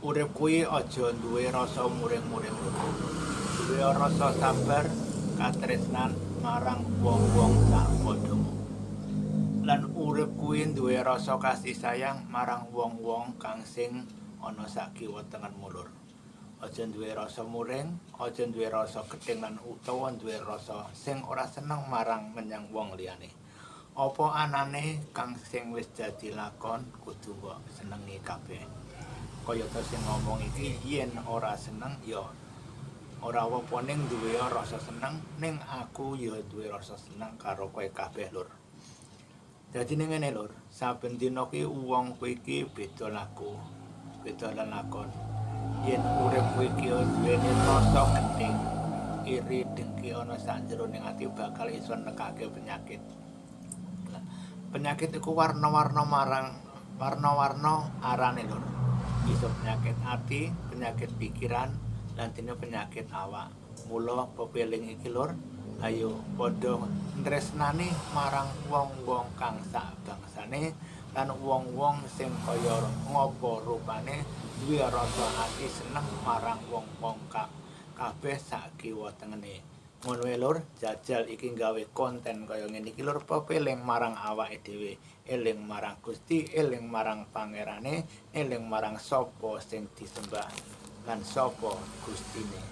Urip kuwi aja duwe rasa muring-muring, lur. Duwe rasa sabar, katresnan marang wong-wong sak padhamu. Lan urip kuwi duwe rasa kasih sayang marang wong-wong kang sing ana sak kiwa tengenmu, lur. Aja duwe rasa muring, aja duwe rasa gething lan utawa duwe rasa sing ora seneng marang menyang wong liyane. Apa anane kang sing wis dadi lakon kudu mbok senengi kabeh. Kayata sing ngomong iki yen ora seneng ya ora apa-apa, ning duwe rasa seneng, ning aku ya duwe rasa seneng karo kowe kabeh, lur. Dadi ning ngene, lur, saben dina kuwi wong kuwi iki beda laku, beda lelakon. Yen urip kuwi iki duweni rasa gething, iri, dengki ana sakjroning ati bakal iso nekake penyakit. Lah, penyakit iku warna-warna marang warna-warna arane, lur. Iso penyakit ati, penyakit pikiran, lan dene penyakit awak. Mula pepeling iki, lur, ayo padha tresnani marang wong-wong kang sak bangsane lan wong-wong sing kaya ngopo rupane, duwe rasa ati seneng marang wong-wong kabeh sak kiwa tengene. Ngono wae, lur, jajal iki gawe konten kaya ngene iki, lur, pepeling marang awake dhewe, eling marang Gusti, eling marang pangerane, eling marang sapa sing disembah lan sapa Gustine.